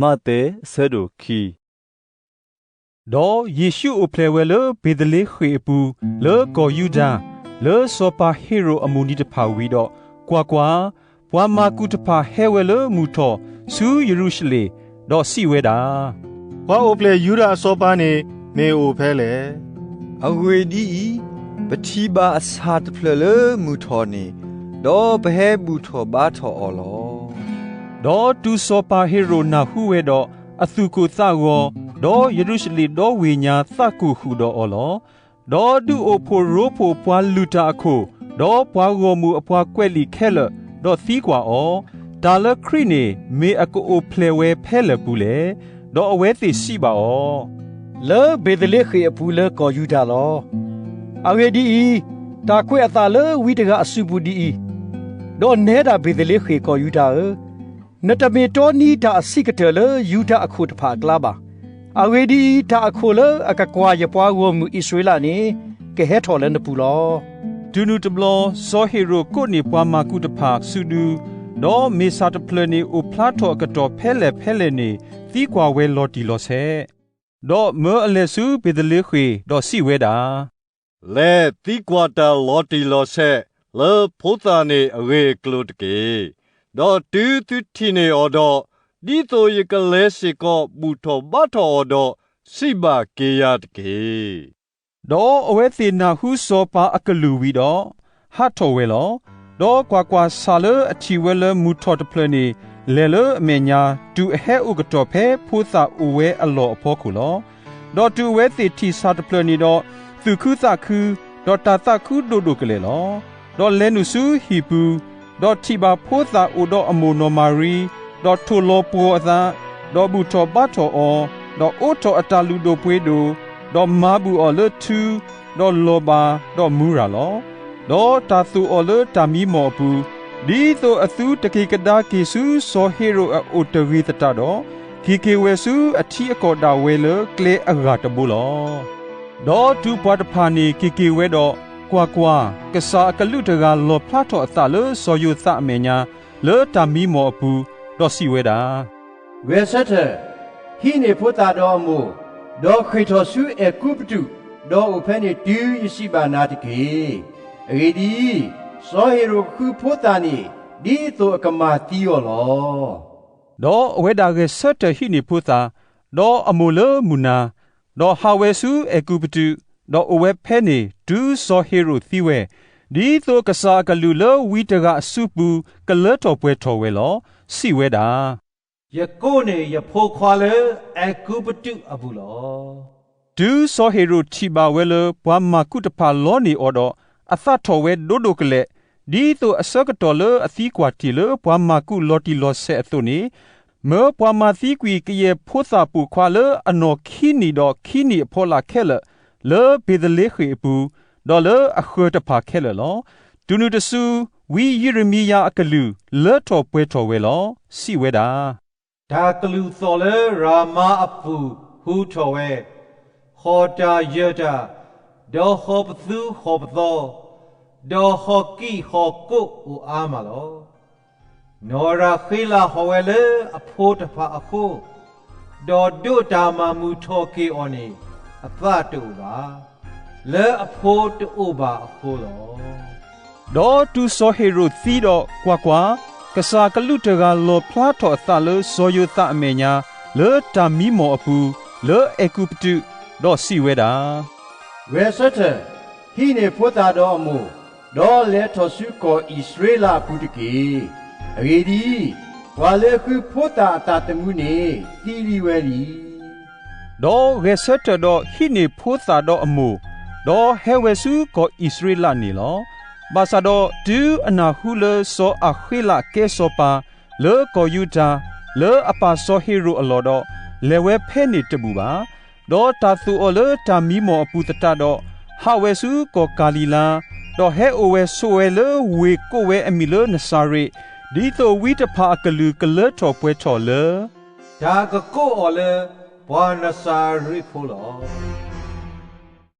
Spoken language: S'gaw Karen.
မးသဲ အဆၢဒိၣ်ခံ ဒီးယ့ၣ်ရှူးအိၣ်ဖျဲၣ်ဝဲလၢဘ့ၤသလ့ဃ့ၣ်အပူၤ လၢကီၢ်ယူဒၤ, လၢစီၤပၤဟ့ရိာ်အမုၢ်နံၤတဖၣ်ဝံၤဒီး, ကွၢ်ကွၢ်, ပှၤမၤကူၣ်တဖၣ်ဟဲဝဲလၢမုၢ်ထီၣ်ဆူယရူၤၡလ့ၣ်, ဒီးစံးဝဲဒၣ်, ပှၤအိၣ်ဖျဲၣ်ယူဒၤအစီၤပၤန့ၣ် မ့ၢ်အိၣ်ဖဲလဲၣ်. အဂ့ၢ်ဒ်အံၤ, ပထံၣ်ဘၣ်အဆၣ်တဖျၢၣ်လၢမုၢ်ထီၣ်န့ၣ်, ဒီးပဟဲဘူၣ်ထီၣ်ဘါထီၣ်အီၤလီၤ. ဒီးတုၤစီၤပၤဟ့ရိာ်နၢ်ဟူဝဲဒီး, အသူၣ်ကိၢ်သးဂီၤ, ဒီးယရူၤၡလ့ၣ်ဒီဝ့ၢ်ညါသးကိၢ်ဃုာ်ဒီးအီၤလီၤ. ဒီးဒုးအိၣ်ဖှိၣ်ရိဖှိၣ်ပှၤလုၢ်တၢ်အခိၣ်, ဒီးပှၤဂီၢ်မုၢ်အပှၤကွဲးလံာ်ခဲလၢာ်, ဒီးသံကွၢ်အီၤ, တၢ်လၢခရံာ်န့ၣ် မ့ၢ်အကအိၣ်ဖျဲၣ်ဝဲဖဲလဲၣ်ပူၤလဲၣ်. ဒီးအဝဲသ့ၣ်စံးဘၣ်အီၤ, လၢဘ့ၤသလ့ဃ့ၣ်အပူၤလၢကီၢ်ယူဒၤလီၤ. အဂ့ၢ်ဒ်အံၤ, တၢ်ကွဲးအသးလၢဝံတဂၤအစုပူၤဒ်အံၤ, ဒီးနဲဒၣ်ဘ့ၤသလ့ဃ့ၣ်ကီၢ်ယူဒၤဧၢ, နတမ့ၢ်တီနံၤတၢ်အဆံးကတၢၢ်လၢယူဒၤအခိၣ်တဖၣ်အကျါဘၣ်. အဂ့ၢ်ဒ်အံၤ, တၢ်အခိၣ်လၢအကကွၢ်ယပှၤဂီၢ်မုၢ်အံၣ်စရ့လးန့ၣ် ကဟဲထီၣ်လၢနပူၤလီၤ. တုၤနုၤတဘျီ, စီၤဟ့ရိာ်ကိးန့ၢ်ပှၤမၤကူၣ်တဖၣ်စုဒု, ဒီးမ့ၢ်ဆၣ်တဖျၢၣ်န့ၣ်အိၣ်ဖျါထီၣ်အကတီၢ်ဖဲလဲၣ်ဖဲလဲၣ်န့ၣ် သံကွၢ်ဝဲလီၤတံၢ်လီၤဆဲး, ဒီးမၢအလဲၤဆူဘ့ၤသလ့ဃ့ၣ်, ဒီးစံးဝဲဒၣ်, လဲၤသံကွၢ်တၢ်လီၤတံၢ်လီၤဆဲး လၢဖိသၣ်န့ၣ်အဂ့ၢ်အကျိၤတက့ၢ်. ဒီးတုၤသုထံၣ်န့ၢ်အီၤဒီး, ဒ်သိးယကလဲၤစ့ၢ်ကီးဘူၣ်ထီၣ်ဘါထီၣ်အီၤဒီး, စံးဘၣ်က့ၤယၤတက့ၢ်. ဒီးအဝဲသ့ၣ်နၢ်ဟူစီၤပၤအကလုၢ်ဝံၤဒီး, ဟးထီၣ်ဝဲလီၤ. ဒီးကွၢ်ကွၢ်, ဆၣ်လၢအထံၣ်ဝဲလၢမုၢ်ထီၣ်တဖျၢၣ်န့ၣ် လဲၤလၢအမဲာ်ညါ, တုၤအဟဲအိၣ်ကတီၢ်ဖဲဖိသၣ်အိၣ်ဝဲအလီၢ်အဖီခိၣ်လီၤ. ဒီးတုၤအဝဲသ့ၣ်ထံၣ်ဆၣ်တဖျၢၣ်န့ၣ်ဒီး, သူၣ်ခုသးခု, ဒီးတၢ်သးခုဒိၣ်ဒိၣ်ကလဲာ်လီၤ. ဒီးလဲၤနုာ်ဆူဟံၣ်ပူၤ, ဒီးထံၣ်ဘၣ်ဖိသၣ်အိၣ်ဒီးအမိၢ်နီၢ်မၤရံ, ဒီးထိၣ်လီၤပှီၤအသး, ဒီးဘူၣ်ထီၣ်ဘါထီၣ်အီၤ, ဒီးအိးထီၣ်အတၢ်လုၢ်ဒိၣ်ပှ့ၤဒိၣ်, ဒီးမၤဘူၣ်အီၤလၢထူ, ဒီးလီၤဘၣ်, ဒီးမူရၤလီၤ. ဒီးတၢ်သိၣ်အီၤလၢတၢ်မံမီၢ်အပူၤ, ဒ်သိးအသုတက့ၤကဒါက့ၤဆူစီၤဟ့ရိာ်အအိၣ်တဂ့ၤသတးဒီး, က့ၤက့ၤဝဲဆူအထံအကီၢ်ဒၣ်ဝဲလၢကျဲအဂၤတဘိလီၤ. ဒီးတုၤပှၤတဖၣ်န့ၣ်က့ၤက့ၤဝဲဒီး, ကွၢ်ကွၢ်, ကစၢ်အကလူးတဂၤလီၣ်ဖျါထီၣ်အသးလၢစီၤယိၤသးအမဲာ်ညါ, လၢတၢ်မံမီၢ်အပူၤ, ဒီးစံးဝဲဒၣ်, ဂဲၤဆၢထၢၣ်, ဟံးန့ၢ်ဖိသၣ်ဒီးအမိၢ်, ဒီးဃ့ၢ်ထီၣ်ဆူအဲၤကူပတူး, ဒီးအိၣ်ဖဲန့ၣ်တုၤယစံးဘၣ်နၤတက့ၢ်. အဂ့ၢ်ဒ်အံၤ, စီၤဟ့ရိာ်ကဃုဖိသၣ်န့ၣ်, ဒ်သိးအကမၤသံအီၤလီၤ. ဒီးအဝဲဒၣ်ဂဲၤဆၢထၢၣ်ဟံးန့ၢ်ဖိသၣ်, ဒီးအမိၢ်လၢမုၢ်နၤ, ဒီးဟးဝဲဆူအဲၤကူပတူး, ဒီးအိၣ်ဝဲဖဲန့ၣ်တုၤစီၤဟ့ရိာ်သံဝဲ, ဒ်သိးကစၢ်အကလူးလၢဝံတဂၤအစုပူၤကလၢထီၣ်ပှဲၤထီၣ်ဝဲလီၤ. စံးဝဲဒၣ်, ယကိးန့ၢ်ယဖိခွါလၢအဲၤကူပတူးအပူၤလီၤ. တုၤစီၤဟ့ရိာ်ထံၣ်ဘၣ်ဝဲလၢပှၤမၤကူၣ်တဖၣ်လီန့ၢ်အီၤဒီး, အသးထီၣ်ဝဲဒိဒိၣ်ကလဲာ်, ဒ်သိးအဆၢကတီၢ်လၢအသံကွၢ်တ့ၢ်လၢပှၤမၤကူၣ်လီၤတံၢ်လီၤဆဲးအသိးန့ၣ်, မၢပှၤမၤသံကွံာ်ကယဲၢ်ဖိသၣ်ပိာ်ခွါလၢအနီၢ်ခံနံၣ်ဒီးခံနံၣ်အဖီလာ်ခဲလၢာ်, လၢဘ့ၤသလ့ဃ့ၣ်အပူၤ, ဒီးလၢအဃၢၤတဖၣ်ခဲလၢာ်လီၤ. တုၤနုၤတစု, ဝံယံးရမံယၤအကလုၢ်လၢထီၣ်ပှဲၤထီၣ်ဝဲလီၤ. စံးဝဲဒၣ်, တၢ်ကလုၢ်သီၣ်လၢရၤမါအပူၤဟူထီၣ်ဝဲ, ဟီၣ်တၢ်ယၢၢ်တၢ်, ဒီးဟီၣ်ပသူဟီၣ်ပသီ, ဒီးဟီၣ်ကံၣ်ဟီၣ်ကိးအိၣ်အါမးလီၤ. နီၢ်ရၤဃ့လးဟီၣ်ဝဲလၢအဖိတဖၣ်အဃိ, ဒီးဒိးတၢ်မၤမုာ်ထီၣ်က့ၤအီၤန့ၣ် အသးတအိၣ်ဘၣ်, လၢအဖိတအိၣ်ဘၣ်အဃိလီၤ. ဒီးတုၤစီၤဟ့ရိာ်သံဒီး, ကွၢ်ကွၢ်, ကစၢ်ကလူးတဂၤလီၣ်ဖျါထီၣ်အသးလၢစီၤယိၤသးအမဲာ်ညါ, လၢတၢ်မံမီၢ်အပူၤ, လၢအဲၤကူပတူး, ဒီးစံးဝဲဒၣ်, ဂဲၤဆၢထၢၣ်, ဟံးန့ၢ်ဖိသၣ်ဒီးအမိၢ်, ဒီးလဲၤထီၣ်ဆူကီၢ်အံၣ်စရ့လးအပူၤတက့ၢ်. အဂ့ၢ်ဒ်အံၤ, ပှၤလၢဃုဖိသၣ်အသးသမူန့ၣ်သံလံဝဲလံ. ဒီးဂဲၤဆၢထၢၣ်ဒီးဟံးန့ၢ်ဖိသၣ်ဒီးအမိၢ်, ဒီးဟဲဝဲဆူကီၢ်အံၣ်စရ့လးန့ၣ်လီၤ. ဘၣ်ဆၣ်ဒီးတုၤအနၢ်ဟူလၢစီၤအၤဃ့လးကဲစီၤပၤလၢကီၢ်ယူဒၤ, လၢအပၢ်စီၤဟ့ရိာ်အလီၢ်ဒီး, လဲၤဝဲဖဲန့ၣ်တဘူၣ်ဘၣ်. ဒီးတၢ်သိၣ်အီၤလၢတၢ်မံမီၢ်အပူၤသတးဒီး, ဟးဝဲဆူကီၢ်ကၤလံၤလါ, ဒီးဟဲအိၣ်ဝဲဆိးဝဲလၢဝ့ၢ်ကိးဝဲအမံၤလၢနစၤရ့း, ဒ်သိးဝံတဖၣ်အကလုၢ်ကလၢထီၣ်ပှဲၤထီၣ်လၢ တၢ်ကကိးအီၤလၢ ပှၤနစၤရ့းဖိလီၤ.